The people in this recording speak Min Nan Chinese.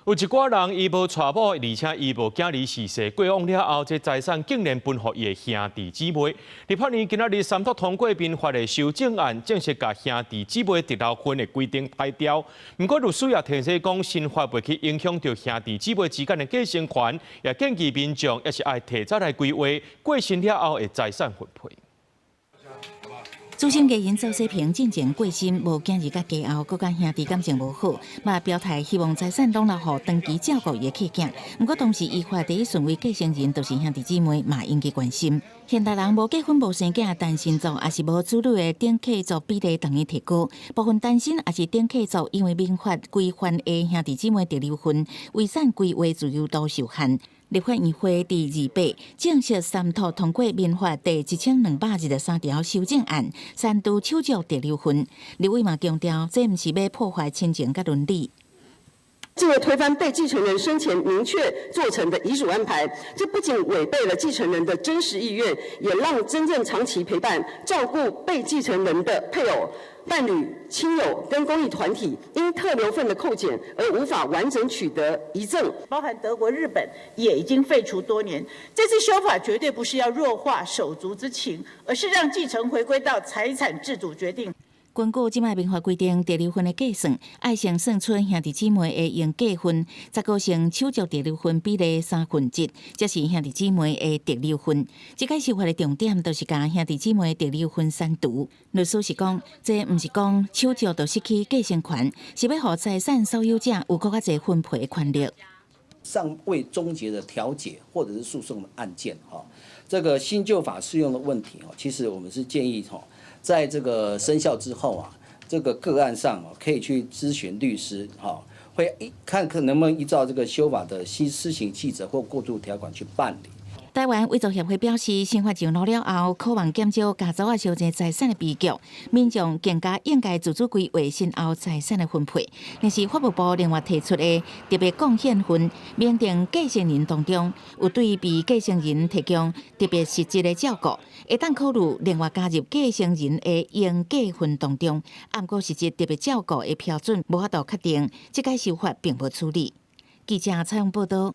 有一寡人伊無娶某，而且伊無囝兒逝世，過往了後，這財產竟然分予伊的兄弟姊妹。立法院今仔日三讀通過民法的修正案，正式共兄弟姊妹特留份的規定排掉。毋過律師也提醒講，新法袂去影響著兄弟姊妹之間的繼承權，也建議民眾也是愛提早來規劃過身了後的財產分配。資深藝人鄒世平進前過身，無囝兒佮家後，閣佮兄弟感情無好，嘛表態希望財產攏留予長期照顧伊的契囝。毋過同時，依法第一順位繼承人就是兄弟姊妹，嘛應該關心。現代人無結婚無生囝，單身族抑是無子女的頂契族比例逐年提高。部分單身抑是頂契族，因為民法規範的兄弟姊妹特留份，遺產規劃自由度受限。立法院會佇28正式三讀通過民法第1223條修正案，刪除手足特留份。立委嘛強調，這毋是欲破壞親情佮倫理。進而推翻被繼承人生前明確做成的遺囑安排，這不僅違背了繼承人的真實意願，也讓真正長期陪伴、照顧被繼承人的配偶、伴侶、親友跟公益團體，因特留份的扣減而無法完整取得遺贈。包含德國、日本也已經廢除多年。這次修法絕對不是要弱化手足之情，而是讓繼承回歸到財產自主決定。根據這擺民法規定，特留份的計算，愛先算出兄弟姊妹的應繼份，再閣乘手足特留份比例1/3，才是兄弟姊妹的特留份。這擺修法的重點，就是共兄弟姊妹特留份刪除。律師是講，這毋是講手足就失去繼承權，是欲予財產所有者有閣較濟分配的權力。尚未終結的調解或者是訴訟的案件，哈，這個新舊法適用的問題，其實我們是建議，哈，在這個生效之後啊，這個個案上可以去諮詢律師，哈，會看看能不能依照這個修法的新施行細則或過渡條款去辦理。台灣遺族協會表示，新法上路了後，可望減少家族仔相爭財產的悲劇，民眾更加應該自主規劃身後財產的分配。但是法務部另外提出的特別貢獻份，明定繼承人當中有對被繼承人提供特別實質的照顧，會當考慮另外加入繼承人的應繼份當中。毋過實質特別照顧的標準無法度確定，這改修法並無處理。記者採訪報道。